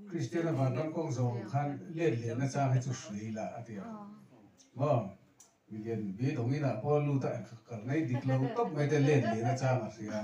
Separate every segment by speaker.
Speaker 1: Kristiana vanram kawng zawng khan let leh nachang hi chu hrui la a ti a. Maw? Milian beidawng inah pawh a lut a, kal ngai dik lo tawp mai te let leh nachang a hria.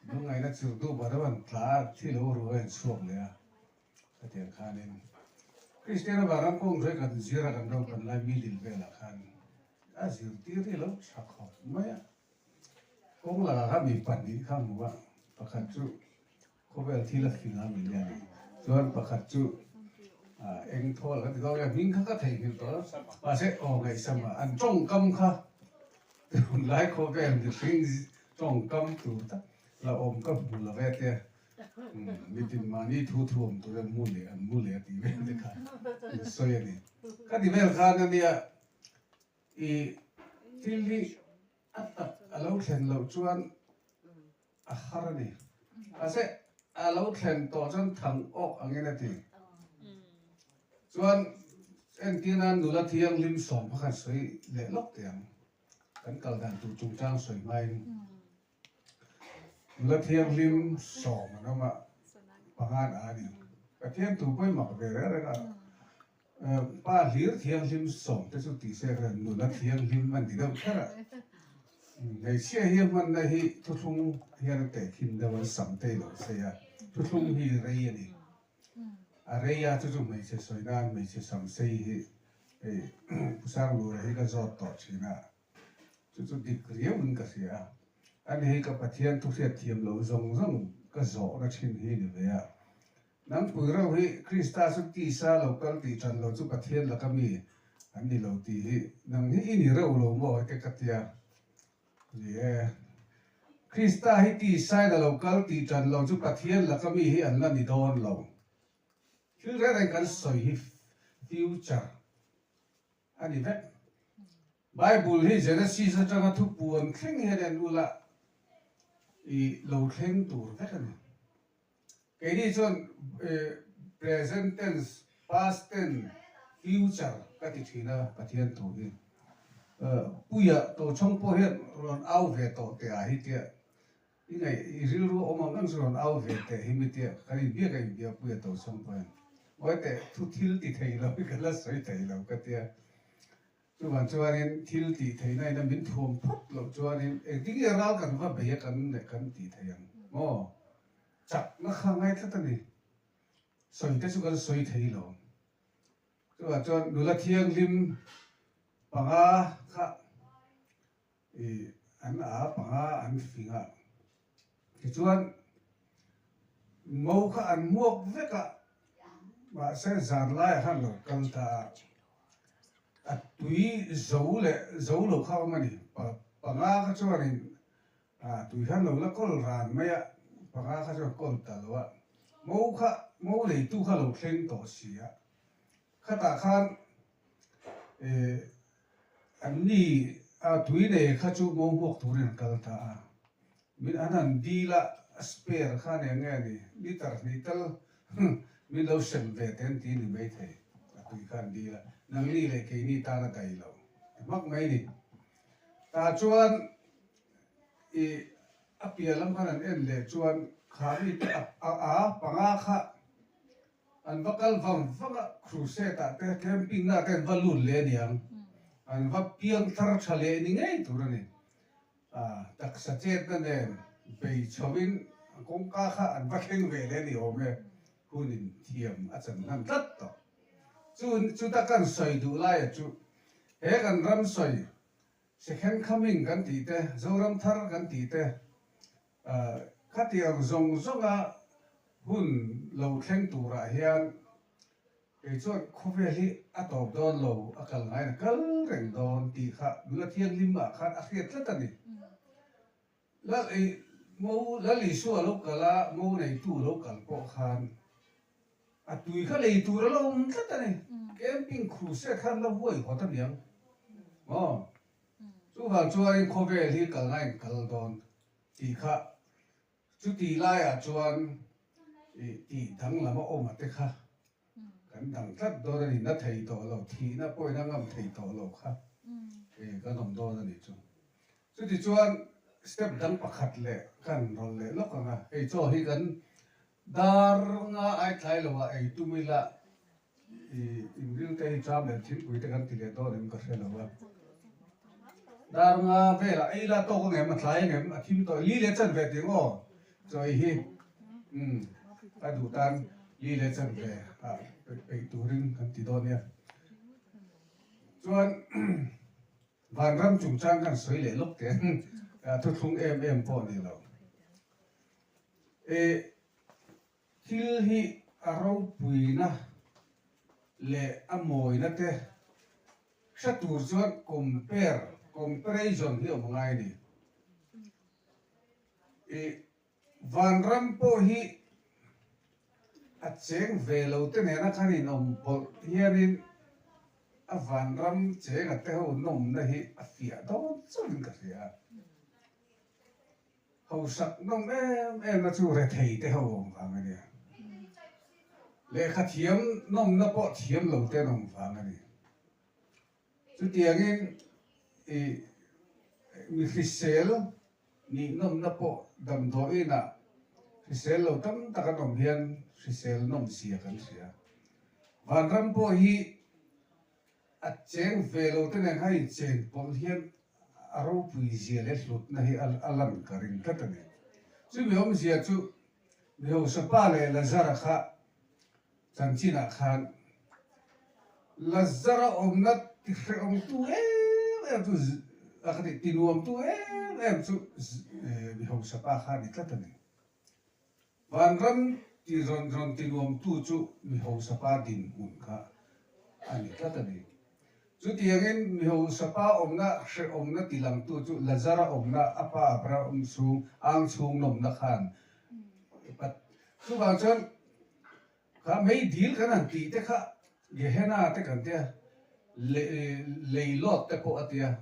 Speaker 1: Lungngaihna chur duh bah deuh an tla a, thi lo ruai an chhuak leh a. Khatiang khanin Kristiana vanram kawng zawih kan zir a kan ro kan lai middle velah khan a zirtir hi lo tha khawp mai a. Kawng lakah khan mi pahnih kha hmu a, pakhat chu khawvel thil a fing a mi nia ni. Chuan pakhat chu eng thawl kan ti dawn nge hming kha ka theihnghilh tawh a, mahse aw ngaihsam a an tawngkam kha tunlai khawvel mihring tawngkam tur tak la awm ka hmu lo ve tia mitin mahni thu thu awm tur an mu leh an mu leh a tih vel te kha an sawi a ni. Ka ti vel khan ania I thil hi a tak a lo thlen loh chuan a har a ni. Mahse, a lo thlen tawh chuan thang awk angin a ti. Chuan entir nan nula thianghlim sawm kha kan sawi leh lawk teh ang. Kan kal dan tur chungchang sawi hmain nula thianghlim sawm an awm a, pangan a ni. Pathian tu pawhin mak ve reng reng a. Pa hlir thianghlim sawm te chu tih se khan nula thianghlim an ti deuh kher a. Hmeichhia hi a hmanna hi thuthlung hian a tehkhin deuh an sam te ilo sei a, thuthlung hi rei a ni. A rei a chu chu hmeichhe sawi nan hmeichhe sam sei hi hei Pu Sanglura hi ka zawt tawh thin a, chu chu dik riauin ka hria a. Ani hi ka Pathian thu hriat thiam loh zawng zawng ka zawhna thin hi ni ve a. Nangpui reuh hi Krista chu tisa lo kal tih tan lo chu Pathian laka mi an ni lo tih hi nang hi i ni reuh lo maw hete ka tia. Ni e. Krista hi tisain a lo kal tih tan lo chu Pathian laka mi hi an la ni dawn lo. Thil reng reng kan sawi hi future a ni vek. Bible hi Genesis atanga thupuan thleng hian en ula i lo thleng tur vek a ni. Keini chuan present tense, past tense, future ka ti thin a Pathian thu hi. Puia Tochhawng pawh hian rawn au ve tawh teh ah hi tia i ngaih i rilru awm ang ang chu rawn au ve teh hi mi tia kan inbiak a inbia Puia Tochhawng pawh hian ngawi teh thu thil ti thei lo hi ka la sawi thei lo ka tia. Chuvang chuanin thil tih theihna ina min thuam phawt loh chuanin engtin nge ral kan va bei a kan leh kan tih thei ang maw? Chakna kha ngai tlat a ni. Sawi te chu kan sawi thei lo. Chuvang chuan nula thianghlim panga kha I an a panga an fing a, tichuan mo kha an hmuak vek a, mahse zan laiah khan lo kal ta a, a tui zo leh zo lo kha awm a ni, panga kha chuanin tui khan lo la kawl ran mai a, panga kha chuan kawl ta lo a, mo kha mo leitu kha lo thleng tawh si a, khatah khan eh An ni a tui nei kha chu mo hmuak turin an kal ta a, min an han dil a, a spare kha nen nge ni, liter hnih tal min lo sem ve te an ti ni maithei, a tui kha an dil a, nangni leh keini tan a dai lo ti hmak mai ni. Tah chuan i a piah lam khan an en leh chuan kha mite a a panga kha An va kal vang vang a, crusade ah te, camping na te an va lut leh aniang. An va piang thar tha leh ni ngei tur a ni. Taksa chetna nen bei chhoin kawngka kha an va thleng ve leh ni awm e, hunin thiam a chan hnan tlat tawh. Chu chuta kan sawi duh laia chu he kan ram sawi second coming kan tih te, Zoram thar kan tih te, Khatiang zawng zawnga hun lo thleng turah hian kei chuan khawvel hi a tawp dawn lo, a kal ngaiin a kal reng dawn tih kha nula thianghlim ah khan a hriat tlat a ni. Lal Mo Lal Isua lo kal a, Mo neitu lo kal pawh khan a tui kha lei tur a lo awm tlat a ni. Camping crusade khan la huai hawt a niang maw? Chuvang chuanin khawvel hi kal ngaiin kal dawn tih kha chuti laiah chuan tih danglam a awm a te kha kan dang tlat dawn a ni, na thei tawh lo, thihna pawhin a ngam thei tawh lo kha kan awm dawn a nih chu. Chuti chuan step dang pakhat leh kan rawn leh lawk ang a, hei chaw hi kan. Dar nga ai tlai lo ah ei tum ila i inril te hi cham leh thingpui te kan ti leh dawn em ka hre lo a. Dar nga velah ei la tawk ang em a tlai ang em a thim tawh li leh chan ve tih ang aw chaw ei hi umm ka duh tan li leh chan ve ah peih turin kan ti dawn nia. Chuan Vanram chungchang kan sawi leh lawk teh ang thuthlung em em pawh ni lo. E thil hi a ropuina leh a mawina te hre tur chuan compare, comparison hi awm ngai a ni. E Vanram pawh hi a cheng ve lo te nena khan inawm pawlh hianin a vanram chenga te ho nawmna hi a fiah dawn chauhin ka hria. Hausak nawm em em na chu rethei te ho awm vang a nia. Lehkha thiam nawmna pawh thiam lo te an awm vang a ni. Chutiangin i mi hrisel nih nawmna pawh damdawiinah hrisel lo tam tak an awm hian hrisel nawm zia kan hria. Vanram pawh hi A cheng ve lo te nen khan inchen pawlh hian a ropui zia leh hlutna hi a lan ka ring tlat a ni. Chumi awmzia chu Mihosapa leh Lazara kha chanchinah khan Lazara awmna ti hrehawmtu em em chu a ka tih tinuamtu em em chu Mihosapa kha a ni tlat a ni. Vanram ti rawn rawn ti nuamtu chu mi hausa-pa dinhmun kha a ni tlat a ni. Chutiangin mi hausa-pa awmna hrehawmna ti langtu chu Lazara awmna a pa Abraham chhung ang chhung nawmna khan chuvang chuan Kha mei dil kan han tih te kha Gehenna te kan tia, lei lawt te pawh a tia,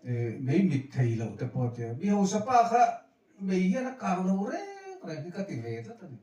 Speaker 1: mei mit thei lo te pawh a tia. Mi hausa pa kha mei hian a kang lo reng reng hi ka ti ve tlat a ni.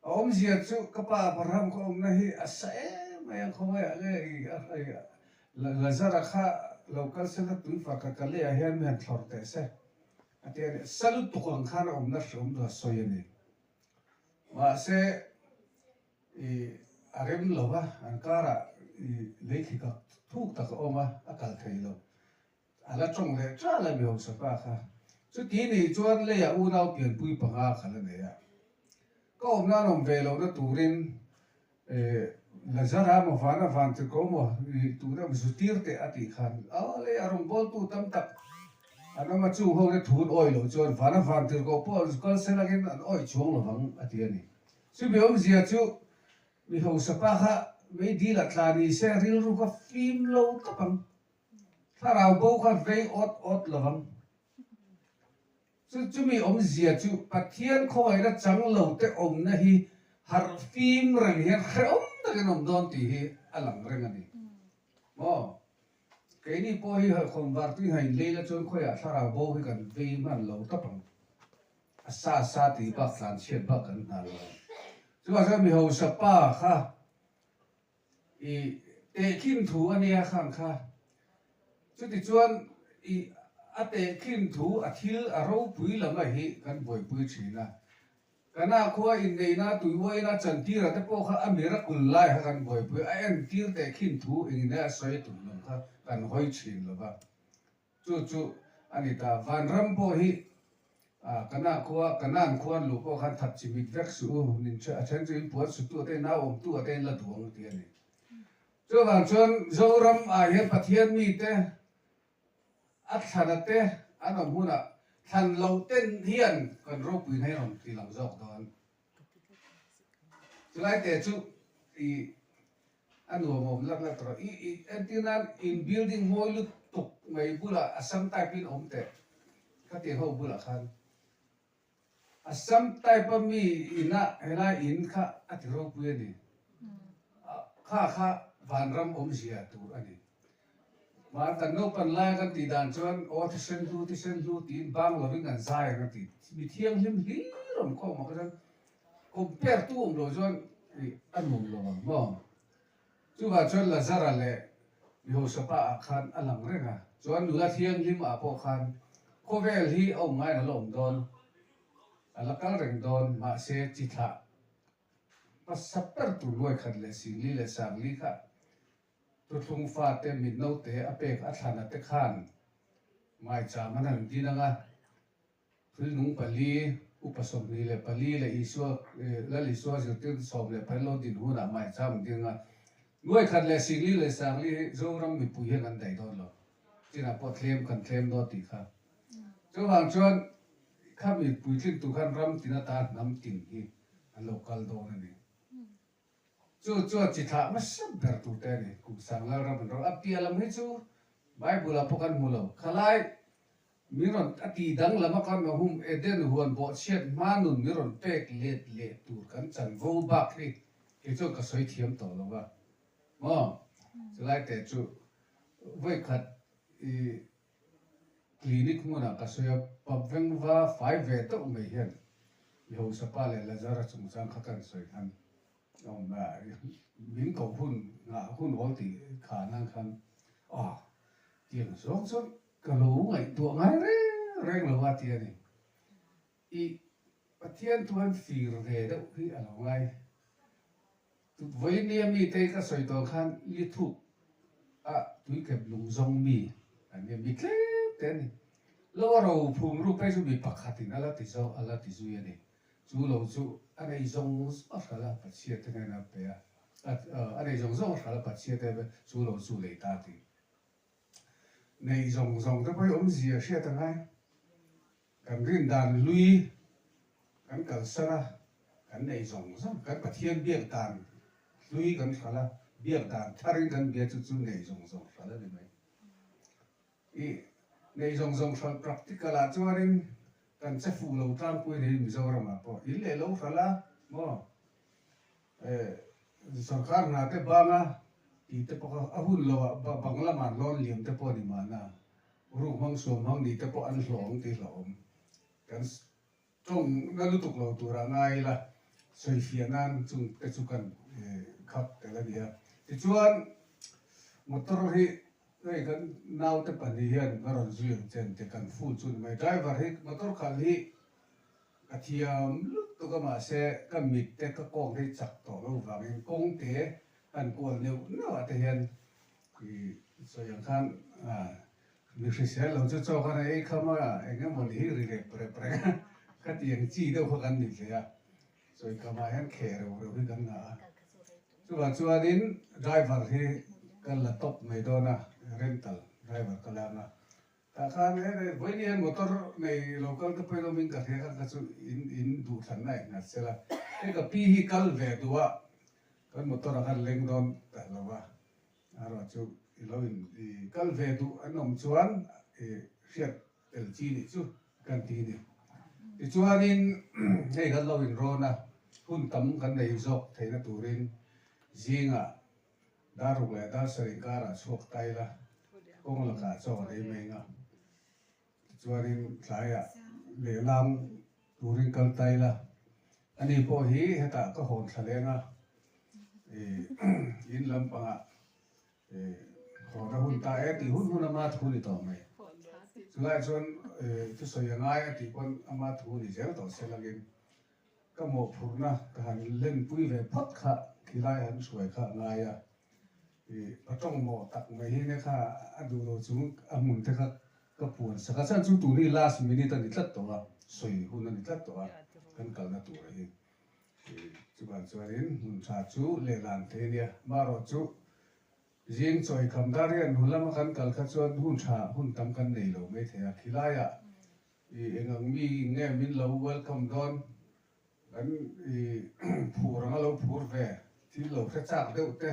Speaker 1: A awmzia chu ka pa Abraham ka awmna hi a sa em mai ang khawngaiah nge i Lazara kha lo kal sela tuifa ka ka leiah hian mi han thlawr teh se a ti a ni. Sa lutuk ang khan a awmna hreawm chu a sawi a ni. Mahse, i a rem lo va, an karah i leithli kak thuk tak a awm a, a kal thei lo. A la tawng leh ṭal a mi hausa pa kha. Chuti nih chuan leiah unau pianpui panga kha la nei a. Ka awmna an awm ve lohna turin Lazara maw vana van ti ko maw tuna zu tir teh a tih khan aw le a rawngbawltu tam tak an awm a chung ho te thu an awih loh chuan vana van tir ko pawh an kal sel angin an awih chuang lo vang a ti a ni. Chumi awmzia chu mi hausa pa kha meidil a tla ni se rilru kha fim lo tawp ang, thlarau bo kha vei awt awt lo vang. Chu chumi awmzia chu Pathian khawngaihna chang lo te awmna hi harh fim reng hian hrehawm takin awm dawn tih hi a lang reng a ni. Maw? Keini pawh hi hawihhawm var tui hain lei la chuan khawiah thlarau bo hi kan vei hman lo tawp ang. A sa sa tih bak tlanchhiat bak kan hna lo ang. Chuvang chuan mi hausa pa kha I tehkhin thu a nia khang kha. Chutichuan i a tehkhin thu a thil a ropui lam a hi kan buaipui thin a. Kana khua inneihna tuiuaina chantira te pawh kha a miracle lai kha kan buaipui a entir tehkhin thu engine a sawi tum lam kha kan hawi thin lo va. Chu chu a ni ta. Vanram pawh hi Kana khua, Kanaan khuan luh pawh khan that chimit vek suh u, nin a then chu in puan sutu a te, nau awmtu a te in la duh ang ti a ni. Chuvang chuan Zoram ah hian Pathian mite a thlan a te an awm hunah thlan loh ten hian kan ropui hna hi rawn ti lang zawk dawn. Chulai te chu i a nuam awm lak lak tawh i i entir nan in building mawi lutuk mai bulah Assam type in awm teh khatiang ho bulah khan Assam type a mi ina helai in kha a ti ropui a ni kha kha vanram awmzia tur a ni. Mahni kan naupan laia kan tih dan chuan aw thisen hlu thisen hlu tiin bang lovin kan zai ang a ti. Mi thianghlim hlir awm khawm ah kha chuan compare tu awm lo chuan ih a nuam lo ang maw. Chuvah chuan Lazara leh Mihosapa ah khan a lang reng a, chuan nula thianghlim ah pawh khan khawvel hi a awm ngaiin a la awm dawn. A la kal reng dawn, mahse chi thlah hmasa ber tur nuai khat leh singli leh sangli kha thuthlung fate mit naute a pek a thlana te khan maicham an han din ang a. Thil nung pali, upa 24 leh Isua, Lal Isua zirtir 14 lo din hunah maicham an ding a. Nuai khat leh singli leh sangli hi Zoram mipui hian an daih dawn lo. Chinah pawh tlem kan tlem dawn tih kha. Chuvang chuan khami puitlin tur khan ram tin ata hnam tin hi an lo kal dawn a ni. Chu chuan chi thlah hmasa ber tur te a ni. Kum sang Lalram an rawh. A piah lam hi chu Bible ah pawh kan hmu lo. Khalai Min rawn a tih danglam a kan mahum Eden huan bawhchhiat hma nun min rawn pek let leh tur kan chanvo bak hi kei chuan ka sawi thiam tawh lo a maw? Chulai teh chu vawikhat i clinic hmunah ka sawi a, pap vengva fai ve deuh mai hian mi hausa pa leh Lazara chungchang kha kan sawi khan a awm a, min koh hun nghah hun awl tih kha nan khan aw tiang zawng chuan Ka lo ngaihtuah ngai reng reng lo a ti a ni. I Pathian chuan fir ve deuh hi a lo ngai. Vawinia mite ka sawi tawh khan li thuk a tuikep lung zawng mi an nia, mi tlem te a ni. Lo a ro phum ru phei chu mi pakhatin a la ti zo, a la ti zui a ni. Chu lo chu a nei zawng zawng a hralh a, Pathiate hnenah a pe a, a nei zawng zawng a hralh a, Pathiate chu lo chu lei ta ti. Neih zawng zawng te pawh hi awmzia hriat a ngai. Kan rin dan hlui kan kalsan a, kan neih zawng zawng, kan Pathian biak dan hlui kan hralh a, biak dan tharin kan bia chu chu neih zawng zawng hralh a ni mai. I neih zawng zawng hralh practical ah chuanin kan che fuh lo tlangpui a ni Mizoramah pawh in leh lo hralh a maw? Sorkar hna te banga tih te pawh kha a hun lo ah bang lamah an lawn liam te pawh a ni mahna, ruk hmang suam hmang nih te pawh an hlawh ang tih hlauhawm. Kan tawng na lutuk lo turah ngai ila sawifiah nan chung te chu kan khap tel a ni a. Tichuan motor hi hei kan naute pahnih hian ka rawn zui ang che an ti kan full chu ni mai. Driver hi motor khalh hi Ka thiam lutuk a mahse ka mit te ka kawng te hi chak tawh lo vangin kawng te han kual neuh neuh ah te hian i sawi ang khan mi hrisel lo chu chaw khan a ei kham a eng emaw ni hi ri rep rep reng a khatiang chi deuh kha kan ni ve a sawi kham ah hian kheh reuh reuh hi kan ngah a chuvang chuanin driver hi ka la tawp mai dawn a rental driver ka la ang a. Tah khan he hei vawiin hian motor nei lo kal te pawhin awmin ka hria kha kha chu in in duhthlanna a inghat sela. Hei ka pi hi kal ve duh a, kan motor ah khan leng dawn ta lo a, erawh chu i lo in i kal ve duh an awm chuan i hriat tel chi nih chu kan ti ni. Tichuanin hei kan lo inrawn a, hun tam kan nei zawk theihna turin zingah Dar ruk leh dar sarih inkarah chhuak ta ila, kawng lakah chaw a nei mai anga, tichuanin tlaiah lehlam turin kal ta ila, ani pawh hi hetah ka hawn thla leng a, ih in lampangah ih hawn a hun ta e tih hun hun ama thu ni tawh mai. Chulaiah chuan ih thusawi a ngai a tih pawn ama thu ni zel tawh se langin Ka mawhphurhna ka han lenpui ve phawt kha khilai han hruai kha a ngai a, ih ka tawng mawh tak mai hi nia kha a duh lo chung a hmun te kha ka puan sak a, chhan chu tun hi last minute a ni tlat tawh a, sawi hun a ni tlat tawh a, kan kalna tura hi. Ih chuvang chuanin hmun tha chu lehlan thei a nia, marawh chu zing chawi kham dar hian hnu lama kan kal kha chuan hun tha hun tam kan nei lo maithei a, khilaiah I eng ang mi nge min lo welcome dawn? Kan i phur anga lo phur ve, thil lo hre chak deuh te,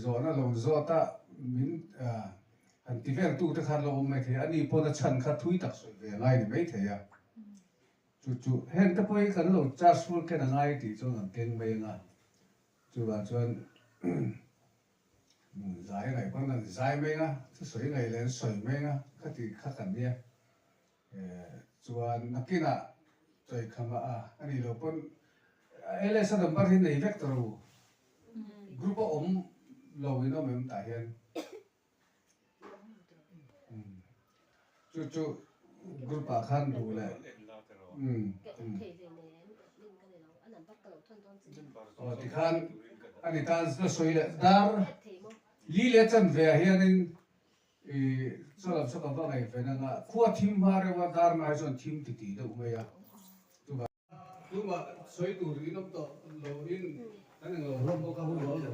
Speaker 1: zawhna lo zawt a min han ti vel tu te khan lo awm mai thei a, ani pawn a chhan kha thui tak sawi ve ngai ni mai thei a. Chu chu heng te pawh hi kan lo charge full ken a ngai tih chuan kan keng mai anga, chuvang chuan Zai ngaih pawn kan zai mai anga, thusawi ngaih leh an sawi mai anga ka tih kha kan nia. Chuan nakinah chawikham a a nih loh pawn LS a number hi nei vek ta ro. Group a awm lo in awm em tah hian. Chu chu group ah khan duh leh. Aw tikhan a ni ta ka sawi leh dar li leh chanve ah hianin i chaw lam saw ka va ngaih ve nanga khua thim hma reuh a dar ngai chuan thim ti ti deuh mai a chuvang tumah sawi tur in awm tawh lo in kan englo hlawm bawk a hun lo lo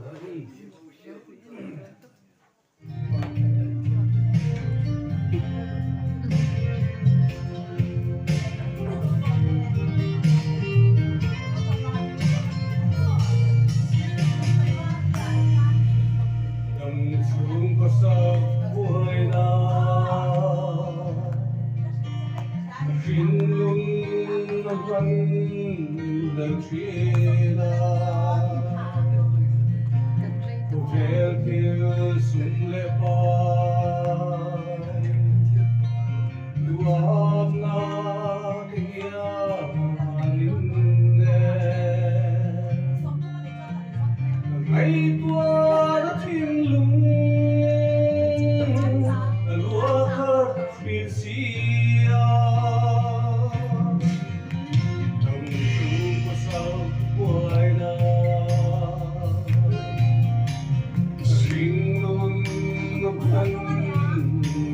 Speaker 1: Dam chhung khawsak buaina Hringnun a hman lel thin a. Khawvel thil sum leh pai duamna te hian in nen ngaihtuah a thinlung a luakhat thin si a. Dam chung pasal buaina Hringnun hman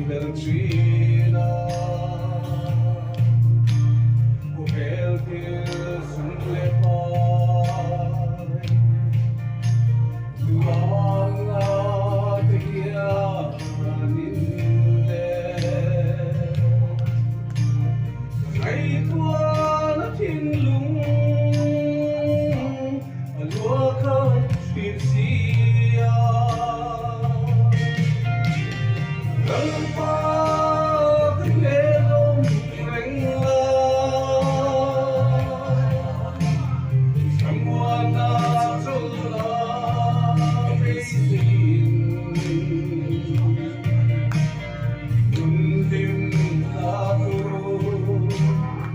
Speaker 1: ber thin a, Khawvel thil sum leh pai Duhna te hian in let Ngaihtuahna thinlung a luakhat thin si a. Lalpa ka hnenawm reng la, Thlamuana chawlhna beiseiin. Nun hlim na tur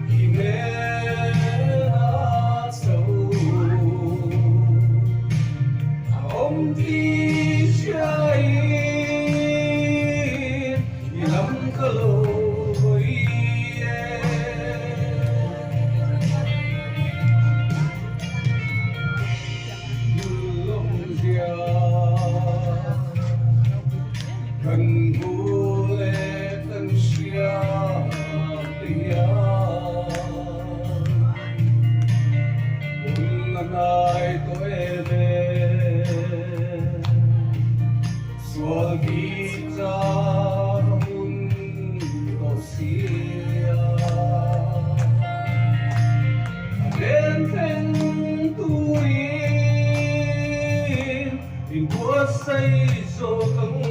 Speaker 1: i hnenah chho a awm tih hriain i lam ka lo hawi e. Lawmzia kan hmu leh kan hria te hian hun a hnai tawh em e. Sual bik char a hun tawh sia. A hnen thleng turin inbuatsaih zawk ang.